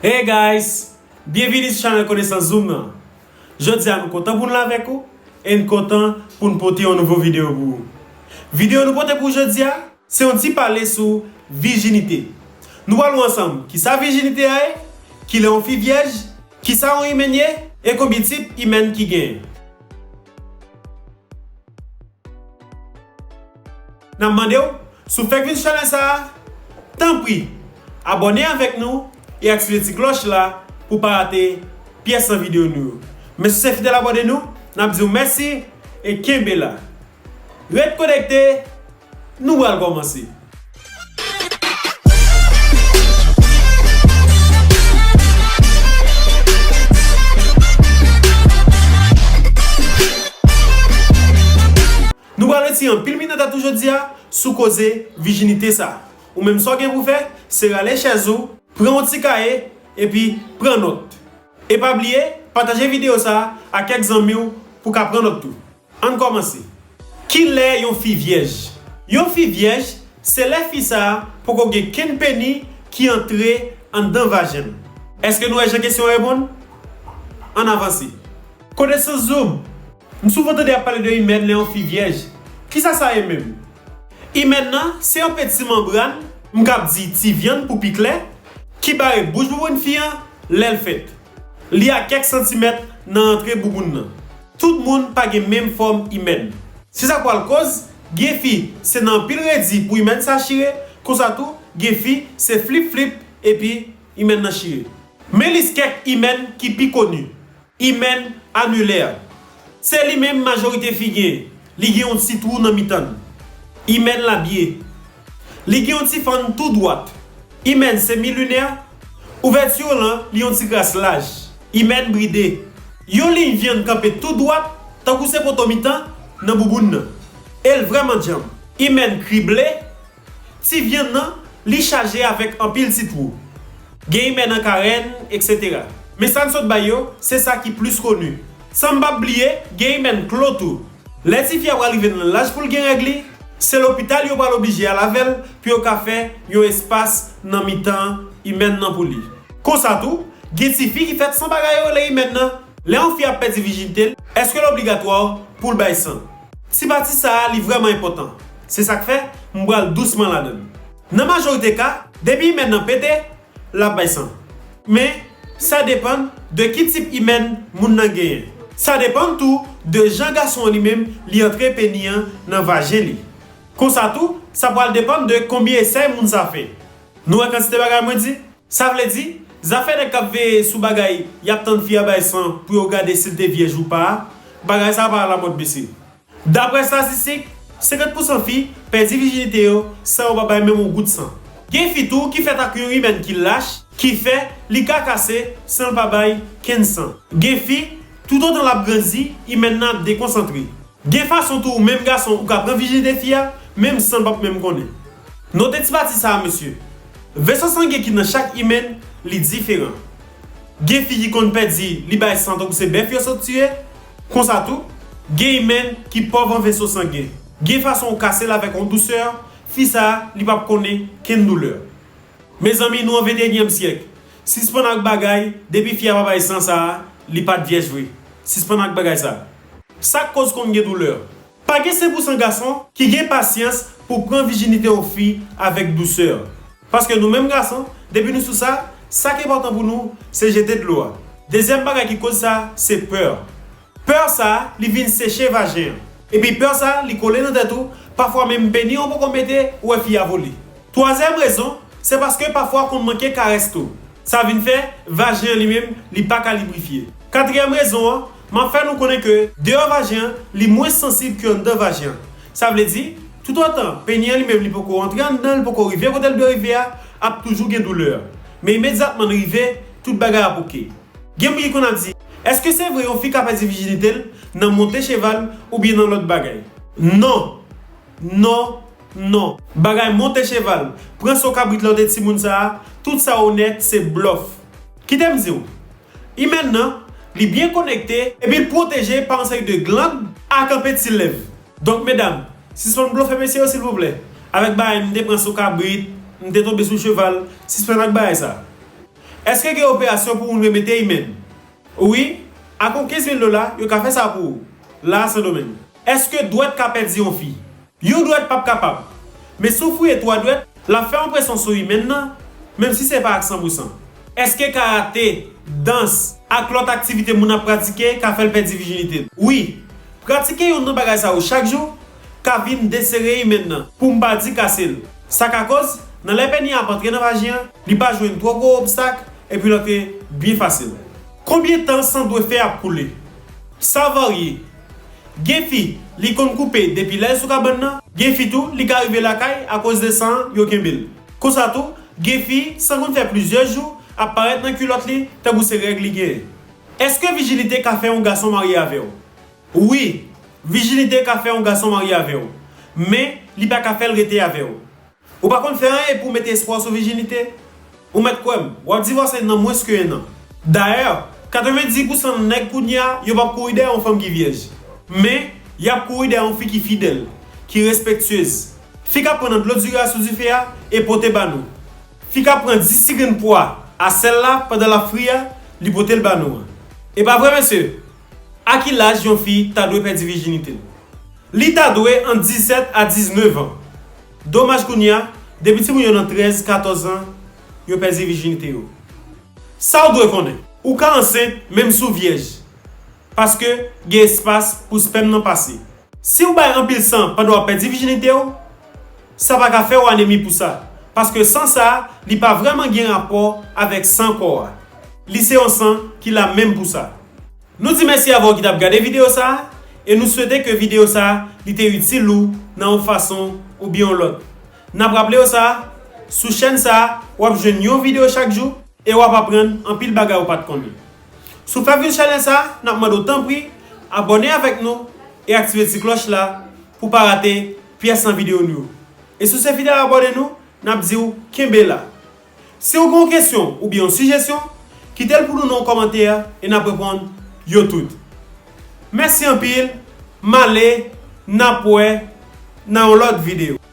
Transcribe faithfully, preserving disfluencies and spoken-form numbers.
Hey guys! Byenvini sou chanèl Konesans Zoom nan. Jodi a nou kontan pou n la avèk ou e n kontan pou n pote yon nouvo videyo pou ou. Videyo nou pote pou ou jodi a, se yon ti pale sou vijinite. Nou pral wè ansanm kisa vijinite a ye, kilè yon fi vyèj, kisa yon imèn ye, e konbyen tip imèn ki genyen. N ap mande w, si w fèk vin sou chanèl sa a, tanpri, abòne avèk nou e aktive ti klòch la pou w pa rate pyès nan videyo nou yo. Men si w se fidèl abòne nou, n ap di w mèsi e kenbe la. Ret konekte, nou pral kòmanse. Nou pral retire anpil minit nan tèt ou jodi a sou koze vijinite sa. Ou menm sa w gen pou fè, se rale chèz ou, pran yon ti kaye, epi pran nòt. E pa bliye, pataje videyo sa a ak kèk zanmi w pou ka pran nòt tou. Ann kòmanse. Kilè yon fi vyèj? Yon fi vyèj, se lè fi sa a poko gen kenn peni ki antre anndan vajen l. Èske nou wè jan kesyon an reponn? Ann avanse. Konesans Zoom. M souvan tande y ap pale de imèn lè yon fi vyèj. Kisa sa ye menm? Imèn nan, se yon peti manbràn, m kab di ti vyann pou pi klè, ki bare bouch bouboun fi an lè l fèt. Li a kèk santimèt nan rantre bouboun nan. Tout moun pa gen menm fòm imèn. Se sa k pral koz, gen fi, se nan anpil redi pou imèn sa chire, konsa tou, gen fi, se flip flip, epi imèn nan chire. Men lis kèk imèn ki pi koni. Imèn anilè. Se li menm majorite fi gen. Li gen yon ti twou nan mitan l. Imèn labye. Li gen yon ti fann tou dwat. Imèn semilinè. Ouvèti lan, li yon ti kras laj. Imèn bride. Yon liy vyann kanpe tou dwat, tankou se poto mitan, nan bouboun nan. E l vrèman djanm. Imèn krible. Ti vyann nan, li chaje avèk anpil ti twou. Gen imèn an karèn, etsetera. Men sa n sot bay yo, se sa ki plis koni. San m p ap bliye, gen imèn klo tou. Lè tifi a pral rive nan laj pou l gen règ li, se lopital yo pral oblije al avè l pou yo ka fè yon espas nan mitan imèn nan pou li. Konsa tou, gen tifi ki fèt san bagay yo rele imèn nan. Lè yon fi ap pèdi vijinite l, èske l obligatwa pou l bay san? Ti pati sa a, li vrèman enpòtan. Se sa k fè, m pral dousman ladan l. Nan majorite ka, depi imèn nan pete, l ap bay san. Men, sa depann de ki tip imèn moun nan genyen. Sa depann tou de jan gason an li menm li antre peni an nan vajen li. Konsa tou, sa pral depann de konbyen esèy moun sa fè. Nou wè kantite bagay mwen di? Sa vle di, zafè nèg k ap veye sou bagay y ap tann fi a bay san pou yo gade si l te vyèj ou pa a, bagay sa a pa alamòd mesye. Daprè estatistik, senkant pousan fi pèdi vijinite yo san yo pa bay menm yon gout san. Gen fi tou ki fèt ak yon imèn ki lach, ki fè li ka kase san l pa bay kenn san. Gen fi, toutotan l ap grandi, imèn nan ap dekonsantre. Gen fason tou ou menm gason ou ka pran vijinite fi a, menm san l p ap menm konnen. Note ti pati sa a, mesye. Veso sangen ki nan chak imèn, li diferan. Gen fi ki konn pèdi, li bay san tankou se bèf yo sot tiye. Konsa tou, gen imèn ki pòv an veso sangen. Gen fason ou kase l avèk yon dousè, fi sa a, li p ap konnen kenn doulè. Mezanmi, nou an venteyenyèm syèk. Sispann ak bagay, depi fi a pa bay san sa a, li pa t vyèj vre. Sispann ak bagay sa. Sa k koz konn gen doulè? Pa gen senk pousan gason ki gen pasyans pou pran vijinite yon fi avèk dousè. Paske nou menm gason, depi nou sou sa, sa k enpòtan pou nou, se jete dlo a. Dezyèm bagay ki koz sa, se pè. Pè sa, li vin seche vajen an. Epi pè sa, li kole nan tèt ou, pafwa menm peni an poko mete, ou wè fi a vole. Twazyèm rezon, se paske pafwa konn manke karès tou. Sa vin fè, vajen an li menm, li pa ka librifye. Katriyèm rezon an, m ap fè nou konnen ke deyò vajen an, li mwens sansib ke anndan vajen an. Sa vle di, toutotan peni an li menm li poko antre anndan, li poko rive kote l dwe rive a, ap toujou gen doulè. Men imedyatman l rive, tout bagay ap oke. Gen moun ki konn ap di, èske se vre yon fi ka pèdi vijinite l nan monte cheval oubyen nan lòt bagay? Non! Non! Non! Bagay monte cheval, pran so kabrit lè w te timoun sa a, tout sa yo nèt se blòf. Kite m di w, imèn nan, li byen konekte epi l pwoteje pa yon seri de glann ak anpil ti lèv. Donk medam, sispann blofe mesye yo silvouplè. Avèk bagay m te pran so kabrit, m te tonbe sou cheval, sispann ak bagay sa. Èske gen operasyon pou moun remete imen? Wi, ak yon kenz mil dola, yo ka fè sa pou ou. La a Sendomeng. Èske dwèt ka pèdi yon fi? Yon dwèt p ap kapab. Men si w fouye twa dwèt, l ap fè yon presyon sou imen nan, menm si se pa ak san pou san. Èske karate, dans, ak lòt aktivite moun ap pratike ka fè l pèdi vijinite l? Wi, pratike youn nan bagay sa yo chak jou ka vin desere imen nan, pou m pa di kase l. Sa ka koz, nan lè peni a ap antre nan vajen an, li pa jwenn twò gwo obstak, epi l antre byen fasil. Konbyen tan san dwe fè ap koule? Sa varye. Gen fi, li konn koupe depi lè l sou kabann nan. Gen fi tou, li ka rive lakay akoz de san an, yo kenbe l. Konsa tou, gen fi, san konn fè plizyè jou, ap parèt nan kilòt li, tankou se règ li genyen. Èske vijinite ka fè yon gason marye avè w? Wi, vijinite ka fè yon gason marye avè w, men li pa ka fè l rete avè w. Ou pa konn fè anyen pou w mete espwa w sou vijinite? Ou mèt kwè m, w ap divòse nan mwens ke en an. Dayè, katrevenndis pousan nan nèg kounye a, yo p ap kouri dèyè yon fanm ki vyèj. Men, y ap kouri dèyè yon fi ki fidèl, ki respektyez. Fi k ap pran nan dlo diri a sou dife a e pote ba nou. Fi k ap pran dis ti grenn pwa a sèl la pandan l ap fri a, li pote l ba nou an. E pa vre, mesye? A ki laj yon fi ta dwe pèdi vijinite l? Li ta dwe ant disèt a diznèf an. Domaj kounye a, depi timoun yo nan trèz, katòz an, yo pèdi vijinite yo. Sa w dwe konnen, ou ka ansent menm si w vyèj, paske gen espas pou spèm nan pase. Si w bay anpil san pandan w ap pèdi vijinite w, sa pa ka fè w anemi pou sa, paske san sa a, li pa vrèman gen rapò avèk san kò a. Li se yon san ki la menm pou sa. Nou di mèsi avè w ki t ap gade videyo sa a, e nou swete ke videyo sa a, li te itil ou nan yon fason oubyen yon lòt. N ap raple w sa, sou chèn sa a, w ap jwenn yon videyo chak jou, e w ap aprann anpil bagay ou pa t konnen. Si w fèk vin chanèl sa a, n ap mande w tanpri, abòne avèk nou e aktive ti klòch la pou w pa rate pyès nan videyo nou yo. E si w se fidèl abòne nou, n ap di w kenbe la. Si w gen yon kesyon oubyen yon sijesyon, kite l pou nou nan yon kòmantè e n ap reponn yo tout. Mèsi anpil, m ale, n ap wè nan yon lòt videyo.